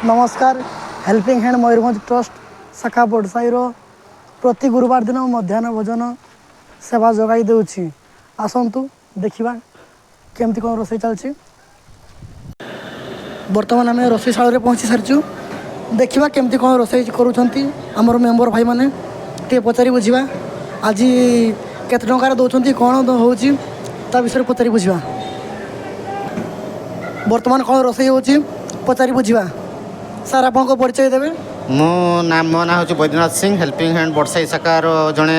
ନମସ୍କାର। Helping hand Mayurbhanj trust ଶାଖା ବଡ଼ସାହିର ପ୍ରତି ଗୁରୁବାର ଦିନ ମଧ୍ୟାହ୍ନ ଭୋଜନ ସେବା ଯୋଗାଇ ଦେଉଛି। ଆସନ୍ତୁ ଦେଖିବା କେମିତି କ'ଣ ରୋଷେଇ ଚାଲିଛି। ବର୍ତ୍ତମାନ ଆମେ ରୋଷେଇ ଶାଳରେ ପହଞ୍ଚି ସାରିଛୁ। ଦେଖିବା କେମିତି କ'ଣ ରୋଷେଇ କରୁଛନ୍ତି ଆମର ମେମ୍ବର ଭାଇମାନେ। ଟିକେ ପଚାରି ବୁଝିବା, ଆଜି କେତେ ଟଙ୍କାରେ ଦେଉଛନ୍ତି, କ'ଣ ହେଉଛି ତା ବିଷୟରେ ପଚାରି ବୁଝିବା। ବର୍ତ୍ତମାନ କ'ଣ ରୋଷେଇ ହେଉଛି ପଚାରି ବୁଝିବା। ସାର୍, ଆପଣଙ୍କ ପରିଚୟ ଦେବେ? ମୁଁ ନା ମୋ ନାଁ ହେଉଛି ବୈଦ୍ୟନାଥ ସିଂ। ହେଲ୍ପିଂ ହ୍ୟାଣ୍ଡ ବଡ଼ସାହି ଶାଖାର ଜଣେ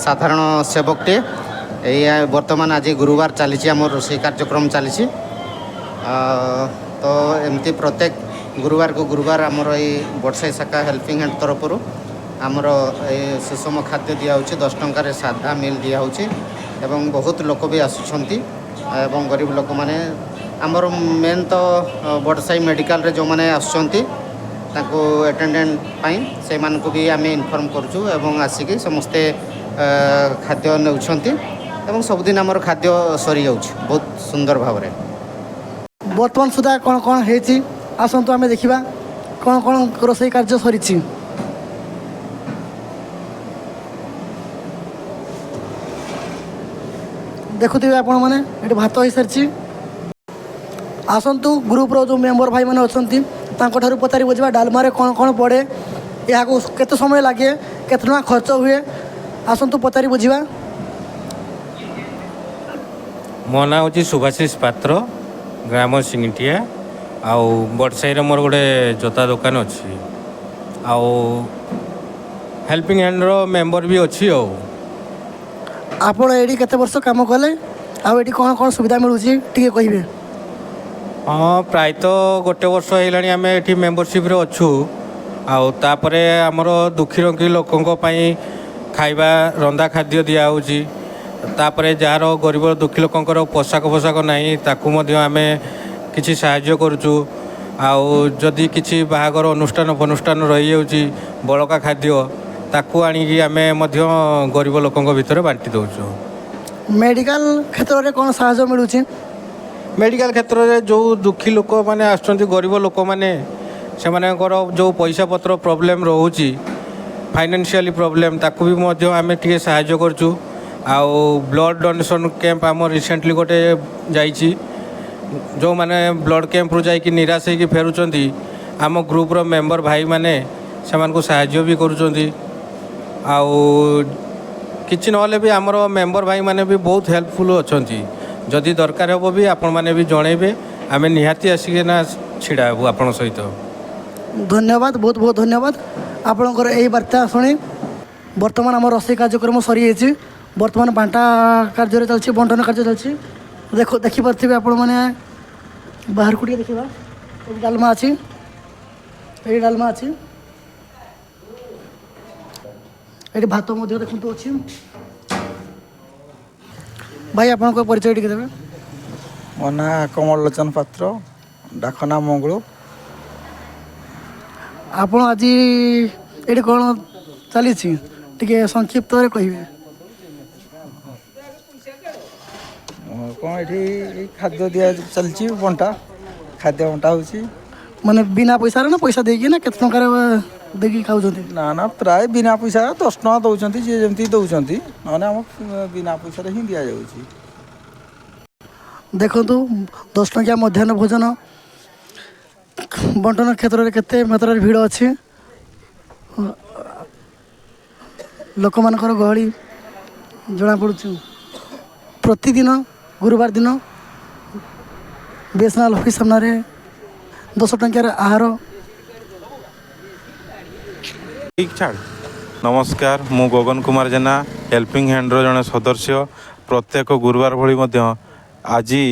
ସାଧାରଣ ସେବକଟିଏ। ଏଇ ବର୍ତ୍ତମାନ ଆଜି ଗୁରୁବାର ଚାଲିଛି, ଆମର ରୋଷେଇ କାର୍ଯ୍ୟକ୍ରମ ଚାଲିଛି। ତ ଏମିତି ପ୍ରତ୍ୟେକ ଗୁରୁବାରକୁ ଗୁରୁବାର ଆମର ଏଇ ବଡ଼ସାହି ଶାଖା ହେଲ୍ପିଂ ହ୍ୟାଣ୍ଡ ତରଫରୁ ଆମର ଏ ସୁଷମ ଖାଦ୍ୟ ଦିଆହେଉଛି। 10 ଟଙ୍କାରେ ସାଧା ମିଲ୍ ଦିଆହେଉଛି ଏବଂ ବହୁତ ଲୋକ ବି ଆସୁଛନ୍ତି ଏବଂ ଗରିବ ଲୋକମାନେ, ଆମର ମେନ୍ ତ ବଡ଼ସାହି ମେଡ଼ିକାଲରେ ଯେଉଁମାନେ ଆସୁଛନ୍ତି, ତାଙ୍କୁ ଆଟେଣ୍ଡାଣ୍ଟ ପାଇଁ ସେମାନଙ୍କୁ ବି ଆମେ ଇନଫର୍ମ କରୁଛୁ ଏବଂ ଆସିକି ସମସ୍ତେ ଖାଦ୍ୟ ନେଉଛନ୍ତି ଏବଂ ସବୁଦିନ ଆମର ଖାଦ୍ୟ ସରିଯାଉଛି ବହୁତ ସୁନ୍ଦର ଭାବରେ। ବର୍ତ୍ତମାନ ସୁଦ୍ଧା କ'ଣ କ'ଣ ହେଇଛି, ଆସନ୍ତୁ ଆମେ ଦେଖିବା କ'ଣ କ'ଣ ରୋଷେଇ କାର୍ଯ୍ୟ ସରିଛି। ଦେଖୁଥିବେ ଆପଣମାନେ, ଏଠି ଭାତ ହେଇସାରିଛି। ଆସନ୍ତୁ ଗ୍ରୁପ୍ର ଯେଉଁ ମେମ୍ବର ଭାଇମାନେ ଅଛନ୍ତି, ତାଙ୍କଠାରୁ ପଚାରି ବୁଝିବା ଡାଲମାରେ କ'ଣ କ'ଣ ପଡ଼େ, ଏହାକୁ କେତେ ସମୟ ଲାଗେ, କେତେ ଟଙ୍କା ଖର୍ଚ୍ଚ ହୁଏ। ଆସନ୍ତୁ ପଚାରି ବୁଝିବା। ମୋ ନାଁ ହେଉଛି ସୁଭାଶିଷ ପାତ୍ର, ଗ୍ରାମ ସିଙ୍ଗଟିଆ ଆଉ ବଡ଼ସାହିରେ ମୋର ଗୋଟେ ଜୋତା ଦୋକାନ ଅଛି ଆଉ ହେଲ୍ପିଂ ହ୍ୟାଣ୍ଡର ମେମ୍ବର ବି ଅଛି। ଆଉ ଆପଣ ଏଇଠି କେତେ ବର୍ଷ କାମ କଲେ ଆଉ ଏଠି କ'ଣ କ'ଣ ସୁବିଧା ମିଳୁଛି, ଟିକେ କହିବେ? ହଁ, ପ୍ରାୟତଃ ଗୋଟେ ବର୍ଷ ହେଇଗଲାଣି ଆମେ ଏଠି ମେମ୍ବରସିପ୍ରେ ଅଛୁ। ଆଉ ତାପରେ ଆମର ଦୁଃଖୀରଙ୍କି ଲୋକଙ୍କ ପାଇଁ ଖାଇବା, ରନ୍ଧା ଖାଦ୍ୟ ଦିଆହେଉଛି। ତାପରେ ଯାହାର ଗରିବ ଦୁଃଖୀ ଲୋକଙ୍କର ପୋଷାକ ଫୋଷାକ ନାହିଁ, ତାକୁ ମଧ୍ୟ ଆମେ କିଛି ସାହାଯ୍ୟ କରୁଛୁ। ଆଉ ଯଦି କିଛି ବାହାଘର ଅନୁଷ୍ଠାନ ଫନୁଷ୍ଠାନ ରହିଯାଉଛି, ବଳକା ଖାଦ୍ୟ ତାକୁ ଆଣିକି ଆମେ ମଧ୍ୟ ଗରିବ ଲୋକଙ୍କ ଭିତରେ ବାଣ୍ଟି ଦେଉଛୁ। ମେଡ଼ିକାଲ କ୍ଷେତ୍ରରେ କ'ଣ ସାହାଯ୍ୟ ମିଳୁଛି? ମେଡ଼ିକାଲ କ୍ଷେତ୍ରରେ ଯେଉଁ ଦୁଃଖୀ ଲୋକମାନେ ଆସୁଛନ୍ତି, ଗରିବ ଲୋକମାନେ, ସେମାନଙ୍କର ଯେଉଁ ପଇସା ପତ୍ର ପ୍ରୋବ୍ଲେମ୍ ରହୁଛି, ଫାଇନାନ୍ସିଆଲି ପ୍ରୋବ୍ଲେମ୍, ତାକୁ ବି ମଧ୍ୟ ଆମେ ଟିକେ ସାହାଯ୍ୟ କରୁଛୁ। ଆଉ ବ୍ଲଡ଼ ଡୋନେସନ୍ କ୍ୟାମ୍ପ ଆମର ରିସେଣ୍ଟଲି ଗୋଟେ ଯାଇଛି। ଯେଉଁମାନେ ବ୍ଲଡ଼ କ୍ୟାମ୍ପରୁ ଯାଇକି ନିରାଶ ହେଇକି ଫେରୁଛନ୍ତି, ଆମ ଗ୍ରୁପ୍ର ମେମ୍ବର ଭାଇମାନେ ସେମାନଙ୍କୁ ସାହାଯ୍ୟ ବି କରୁଛନ୍ତି। ଆଉ କିଛି ନହେଲେ ବି ଆମର ମେମ୍ବର ଭାଇମାନେ ବି ବହୁତ ହେଲ୍ପଫୁଲ୍ ଅଛନ୍ତି। ଯଦି ଦରକାର ହେବ ବି ଆପଣମାନେ ବି ଜଣେଇବେ, ଆମେ ନିହାତି ଆସିକିନା ଛିଡ଼ା ହେବୁ ଆପଣଙ୍କ ସହିତ। ଧନ୍ୟବାଦ, ବହୁତ ବହୁତ ଧନ୍ୟବାଦ ଆପଣଙ୍କର ଏହି ବାର୍ତ୍ତା ଶୁଣି। ବର୍ତ୍ତମାନ ଆମର ରୋଷେଇ କାର୍ଯ୍ୟକ୍ରମ ସରିଯାଇଛି। ବର୍ତ୍ତମାନ ବାଣ୍ଟା କାର୍ଯ୍ୟରେ ଚାଲିଛି, ବଣ୍ଟନ କାର୍ଯ୍ୟ ଚାଲିଛି। ଦେଖିପାରୁଥିବେ ଆପଣମାନେ। ବାହାରକୁ ଟିକେ ଦେଖିବା। ଏଠି ଡାଲମା ଅଛି, ଏଠି ଡାଲମା ଅଛି, ଏଠି ଭାତ ମଧ୍ୟ ଦେଖନ୍ତୁ ଅଛି। ଭାଇ, ଆପଣଙ୍କ ପରିଚୟ ଟିକେ ଦେବେ? ମୋ ନାଁ କମଳ ଲୋଚନ ପାତ୍ର, ଡାକ ନାଁ ମଙ୍ଗୁଳୁ। ଆପଣ ଆଜି ଏଠି କ'ଣ ଚାଲିଛି, ଟିକେ ସଂକ୍ଷିପ୍ତରେ କହିବେ? କ'ଣ ଏଠି ଏଇ ଖାଦ୍ୟ ଦିଆ ଚାଲିଛି, ବଣ୍ଟା, ଖାଦ୍ୟ ବଣ୍ଟା ହେଉଛି। ମାନେ ବିନା ପଇସାରେ ନା ପଇସା ଦେଇକି ନା କେତେ ଟଙ୍କାରେ ଦେଇକି ଖାଉଛନ୍ତି? ନା ନା, ପ୍ରାୟ ବିନା ପଇସା। 10 ଟଙ୍କା ଦେଉଛନ୍ତି, ଯିଏ ଯେମିତି ଦେଉଛନ୍ତି, ନହେଲେ ଆମ ବିନା ପଇସାରେ ହିଁ ଦିଆଯାଉଛି। ଦେଖନ୍ତୁ, 10 ଟଙ୍କିଆ ମଧ୍ୟାହ୍ନ ଭୋଜନ ବଣ୍ଟନ କ୍ଷେତ୍ରରେ କେତେ ମାତ୍ରାରେ ଭିଡ଼ ଅଛି। ଲୋକମାନଙ୍କର ଗହଳି ଜଣାପଡ଼ୁଛି। ପ୍ରତିଦିନ ଗୁରୁବାର ଦିନ ବିଏସ୍ଏନ୍ଏଲ୍ ଅଫିସ୍ ସାମ୍ନାରେ 10 ଟଙ୍କିଆର ଆହାର। ଠିକ୍ ଛାଡ଼। ନମସ୍କାର, ମୁଁ ଗଗନ କୁମାର ଜେନା, ହେଲ୍ପିଂ ହ୍ୟାଣ୍ଡର ଜଣେ ସଦସ୍ୟ। ପ୍ରତ୍ୟେକ ଗୁରୁବାର ଭଳି ମଧ୍ୟ ଆଜି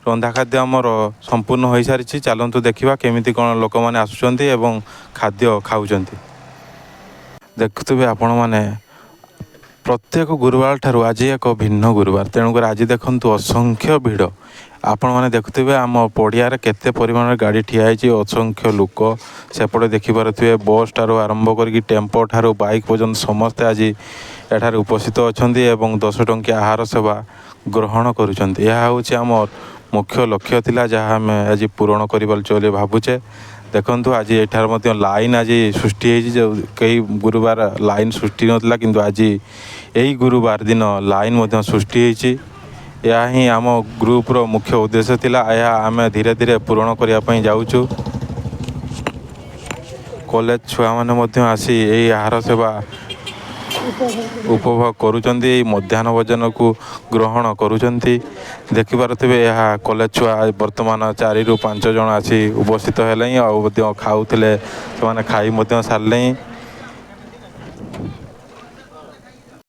ରନ୍ଧା ଖାଦ୍ୟ ଆମର ସମ୍ପୂର୍ଣ୍ଣ ହୋଇସାରିଛି। ଚାଲନ୍ତୁ ଦେଖିବା କେମିତି କ'ଣ ଲୋକମାନେ ଆସୁଛନ୍ତି ଏବଂ ଖାଦ୍ୟ ଖାଉଛନ୍ତି। ଦେଖୁଥିବେ ଆପଣମାନେ, ପ୍ରତ୍ୟେକ ଗୁରୁବାର ଠାରୁ ଆଜି ଏକ ଭିନ୍ନ ଗୁରୁବାର। ତେଣୁକରି ଆଜି ଦେଖନ୍ତୁ ଅସଂଖ୍ୟ ଭିଡ଼। ଆପଣମାନେ ଦେଖୁଥିବେ, ଆମ ପଡ଼ିଆରେ କେତେ ପରିମାଣରେ ଗାଡ଼ି ଠିଆ ହେଇଛି, ଅସଂଖ୍ୟ ଲୋକ। ସେପଟେ ଦେଖିପାରୁଥିବେ, ବସ୍ ଠାରୁ ଆରମ୍ଭ କରିକି ଟେମ୍ପୋ ଠାରୁ ବାଇକ୍ ପର୍ଯ୍ୟନ୍ତ ସମସ୍ତେ ଆଜି ଏଠାରେ ଉପସ୍ଥିତ ଅଛନ୍ତି ଏବଂ 10 ଟଙ୍କିଆ ଆହାର ସେବା ଗ୍ରହଣ କରୁଛନ୍ତି। ଏହା ହେଉଛି ଆମର ମୁଖ୍ୟ ଲକ୍ଷ୍ୟ ଥିଲା, ଯାହା ଆମେ ଆଜି ପୂରଣ କରିପାରୁଛୁ ବୋଲି ଭାବୁଛେ। ଦେଖନ୍ତୁ, ଆଜି ଏଠାରେ ମଧ୍ୟ ଲାଇନ୍ ଆଜି ସୃଷ୍ଟି ହେଇଛି। ଯେଉଁ କେହି ଗୁରୁବାର ଲାଇନ୍ ସୃଷ୍ଟି ନଥିଲା, କିନ୍ତୁ ଆଜି ଏଇ ଗୁରୁବାର ଦିନ ଲାଇନ୍ ମଧ୍ୟ ସୃଷ୍ଟି ହେଇଛି। ଏହା ହିଁ ଆମ ଗ୍ରୁପ୍ର ମୁଖ୍ୟ ଉଦ୍ଦେଶ୍ୟ ଥିଲା। ଏହା ଆମେ ଧୀରେ ଧୀରେ ପୂରଣ କରିବା ପାଇଁ ଯାଉଛୁ। କଲେଜ ଛୁଆମାନେ ମଧ୍ୟ ଆସି ଏହି ଆହାର ସେବା ଉପଭୋଗ କରୁଛନ୍ତି, ଏଇ ମଧ୍ୟାହ୍ନ ଭୋଜନକୁ ଗ୍ରହଣ କରୁଛନ୍ତି। ଦେଖିପାରୁଥିବେ, ଏହା କଲେଜ ଛୁଆ ବର୍ତ୍ତମାନ 4ରୁ 5 ଜଣ ଆସି ଉପସ୍ଥିତ ହେଲେଣି ଆଉ ମଧ୍ୟ ଖାଉଥିଲେ। ସେମାନେ ଖାଇ ମଧ୍ୟ ସାରିଲେଣି।